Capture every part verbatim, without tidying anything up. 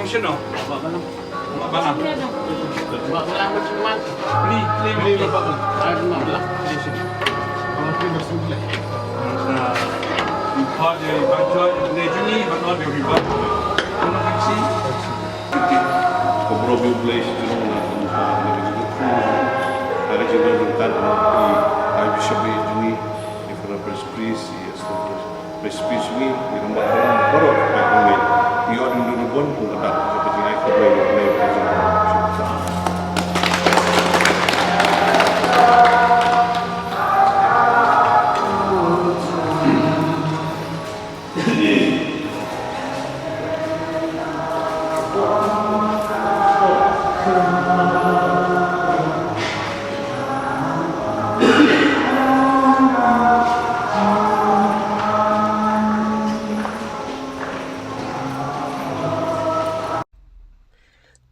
Shano? Bala. Bala. Bala. Bala. Ka burom ïa U Blei sha jong nga, ha ka jingdon ryngkat bad i Archbishop jong ngi, i Father Prince Priest, i Assistant Prince Priest jong ngi, i rangbah baroh, baroh ka jingdon ryngkat. Ïoh ding dun bun pun ka dak jong ka jingai khublei ïa U Blei ka jingdon.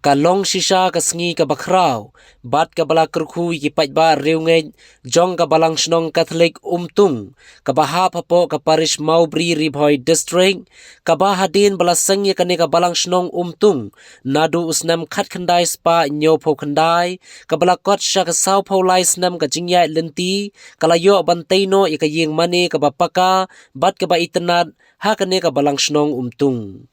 Ka long shisha ka sngi kaba khraw bad kaba la kyrkhu ïa ki paidbah riewngeit jong ka Balang Shnong Katholik Umtung, kaba hap hapoh ka Parish Mawbri, Ri Bhoi District, kaba hadien ba la seng ïa kane ka Balang Shnong Umtung naduh u snem khatkhyndai spah hynñiewphew khyndai, kaba la kot sha ka sawphew lai snem ka jingïaid lynti, ka la ïoh ban tei noh ïa ka ïing mane kaba paka bad kaba itynnad ha kane ka Balang Shnong Umtung.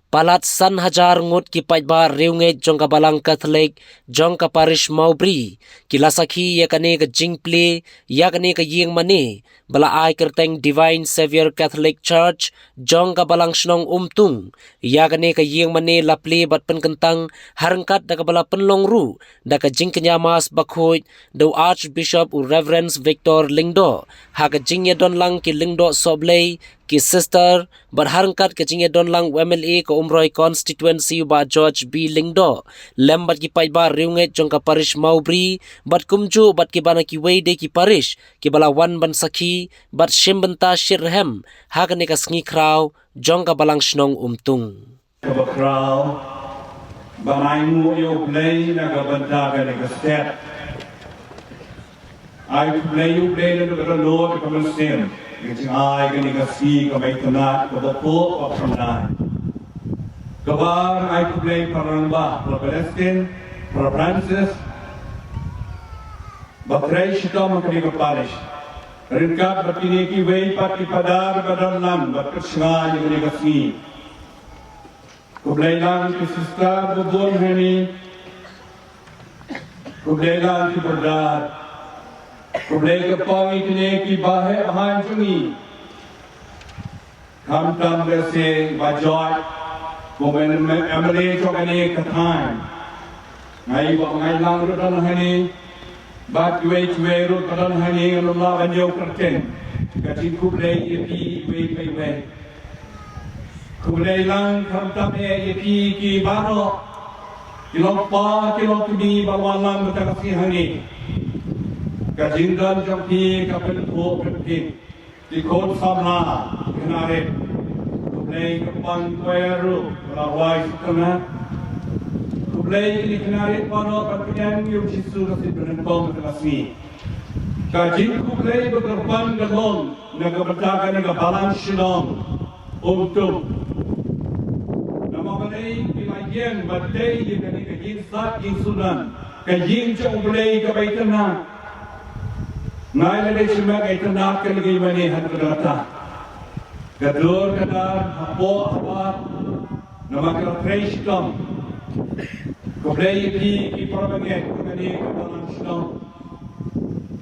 Palat san hajar ngut ki paidbah riewngeit jong ka Balang Katholik jong ka Parish Mawbri ki la sakhi ïa kane ka jingplie ïa kane ka ïing mane ba la ai kyrteng Divine Saviour Catholic Church jong ka Balang Shnong Umtung. Ïa kane ka ïing mane la plie bad pynkyntang ha ryngkat da kaba la pynlong ruh da ka jingkñia Mass bakhuid da u Archbishop, u Reverend Victor Lyngdoh, ha ka jingïadon lang ki lyngdoh sohblei, ki sister, bad ha ryngkat ka jingïadon lang u M L A ka Umroi Constituency, u Bah George B Lyngdoh, lem bad ki paidbah riewngeit jong ka Parish Mawbri, bad kumjuh bad kiba na kiwei de ki parish kiba la wan ban sakhi bad shim bynta shitrhem ha kane ka sngi khraw jong ka Balang Shnong Umtung. Kaba khraw ban ai nguh ïa U Blei na ka bynta kane ka stet. Ai khublei ïa U Blei naduh ka dohnud ka mynsiem, ka jingai kane ka sngi kaba itynnad, kaba pop, kaba phyndai. Kaba ar, ai khublei para rangbah, para Palestine, para Francis, ba trei shitom ha kane ka parish, ryngkat bad kine kiwei pat ki padar ba don lang bad pynshai ïa kane ka sngi. Khublei lang ki sister ba bun hangne. Khublei lang ki brother. Khublei kyrpang ïa kine ki baheh bahaiñ jong ngi. Khamtam lehse Bah George, kum u M L A jong kane ka thaiñ. Nga i Bah Ngaitlang ruh don hangne. Bad kiwei kiwei ruh ba don hangne, ngan ym lah ban ïoh kyrteng. Ka jingkhublei ïa phi iwei pa iwei. Khublei lang khamtam eh ïa phi ki baroh, ki longkpa ki longkmie ba wan lang mynta ka sngi hangne. Ka jingdon jong phi ka pynthoh pynphieng. Ki khun samla, ki khynnah rit. Khublei kyrpang choir ruh ba la rwai sngewtynnat. Khublei ïa ki khynnah rit baroh ban pdiang ïa U Jisu Khrist ba nyngkong mynta ka sngi. Ka jingkhublei ba kyrpang ka long na ka bynta kane ka Balang Shnong Umtung. Namar balei ki la ïeng ban tei ïa kane ka ïing sat ïing sunan, ka ïing jong U Blei kaba itynnad. Nga ïa lade shimet ka itynnad kane ka ïing mane ha kata ka dur ka dar hapoh habar. Namar ka la trei shitom. Khublei ïa phi ki para bangeit kane ka Balang Shnong.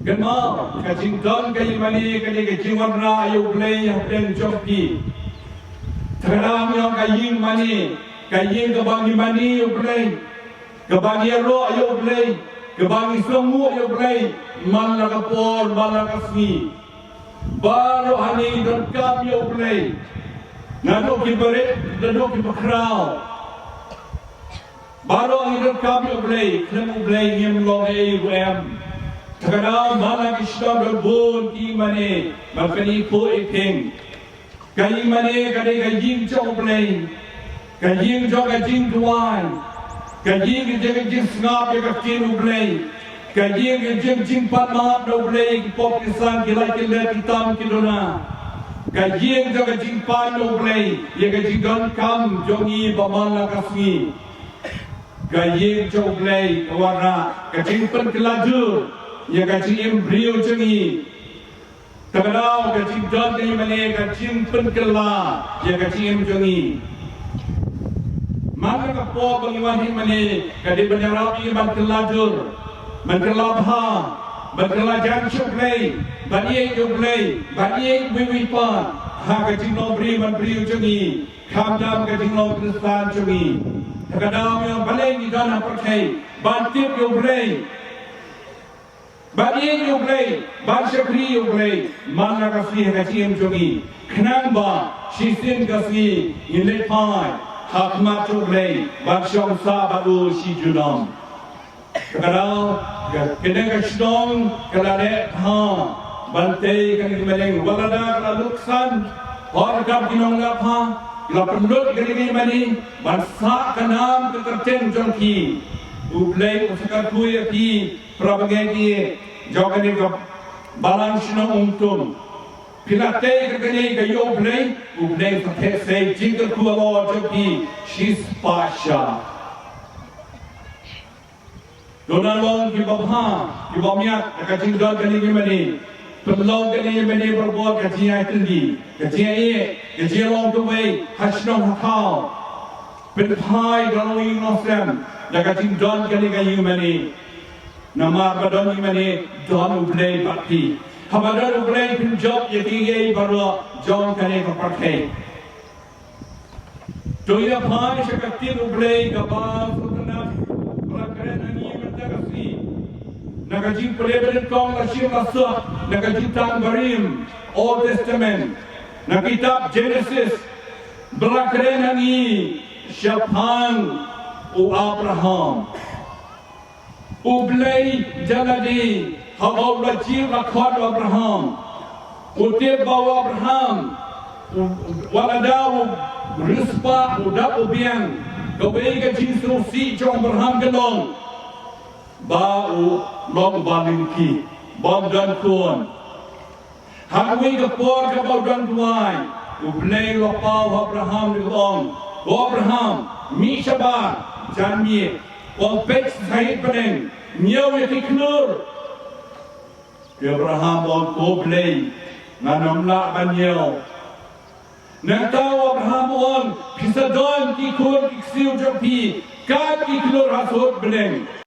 Kynmaw, ka jingdon ka ïing mane ka dei ka jingwanrah ïa U Blei hapdeng jong phi. Te ka dang ïong ka ïing mane, ka ïing kaba ngi mane ïa U Blei, kaba ngi ïaroh ïa U Blei, kaba ngi sngewnguh ïa U Blei man la ka por, man la ka sngi. Baroh hangne ngi donkam ïa U Blei. Naduh ki barit, naduh ki bakhraw. Baroh ngi donkam ïa U Blei, khlem U Blei ngim long ei ruh em. Te ka daw man la ki shitom don bun ki ïing mane ban pyniphuh iphieng. Ka ïing mane ka dei ka ïing jong U Blei. Ka ïing jong ka jingduwai. Ka ïing ka jong ka jingsngap ïa ka ktien U Blei. Ka ïing ka jong ka jingpynmap na U Blei ïa ki pop ki sang, ki lait ki let, ki tam ki duna. Ka ïing jong ka jingpan U Blei ïa ka jingdonkam jong ngi ba man la ka sngi. Ka ïing jong U Blei ka wanrah ka jingpynkylla jur ïa ka jingim briew jong ngi. Te ka daw ka jingdon ka ïing mane ka jingpynkylla ïa ka jingim jong ngi. Man la ka por ba ngi wan hi mane ka dei ban ïarap ïa ngi ban kylla jur, ban kylla bha, ban kylla jan sha U Blei, ban ïeit ïa U Blei, ban ïeit iwei iwei pat ha ka jinglong briew man briew jong ngi, khamtam ka jinglong Khristan jong ngi. Te ka daw ïa balei ngi don ha pyrthei, ban tip ïa U Blei, ban ïeit ïa U Blei, ban shakri ïa U Blei man la ka sngi ha ka jingim jong ngi. Khnang ba shisien ka sngi ngin leit phai ha khmat jong U Blei ban shong sah bad u shi junom. Ka daw kane ka shnong ka la leh bha ban tei kane ka ïing mane, wat la da ka la luksan, hor ka ki nongleh bha, la pynlut kane ka ïing mane ban sah ka nam ka kyrteng jong ki. U Blei u sa kyrkhu ïa ki, para bangeit jong kane ka balang shnong Umtung. Phi la tei kane ka ïing U Blei, U Blei sa theh sei jingkyrkhu halor jong phi shispah shah. To nang long kiba bha, kiba miat da ka jingdon kane ka ïing mane. Pynlong kane ka ïing mane barabor ka jingïaitylli, ka jingïaieit, ka jinglong kawei ha shnong ha thaw. Pynphai da ka longïing longsem da ka jingdon kane ka ïing mane. Namar ba don ïing mane don U Blei bad phi. Haba don U Blei pynjop ïa kiei kiei baroh jong kane ka pyrthei. To ïa phai sha ka ktien U Blei kaba sngewtynnat ba la kren ha ngi mynta ka sngi. Na ka jingpule ba nyngkong la shim la sah na ka Jutang Barim, Old Testament, na kitab Genesis, ba la kren ha ngi shaphang u Abraham. U Blei da lade haba u la jied la khot u Abraham. U tip ba u Abraham, u, wat la da u riewspah, u dap u biang, kawei ka jingsngewsih jong u Abraham ka long ba u long uba lyngkhuh, bym don khun. Ha kawei ka por kaba u don duwai, U Blei u la paw ha u Abraham, u ong, "Ko Abraham, mih shabar, jan miet, wan peit sha sahit bneng, ñiew ïa ki khlur." Te u Abraham u ong, "Ko Blei, ngan ym lah ban ñiew." Nangta u Abraham u ong, "Phi sa don ki khun ki ksiew jong phi kat ki khlur ha sahit bneng."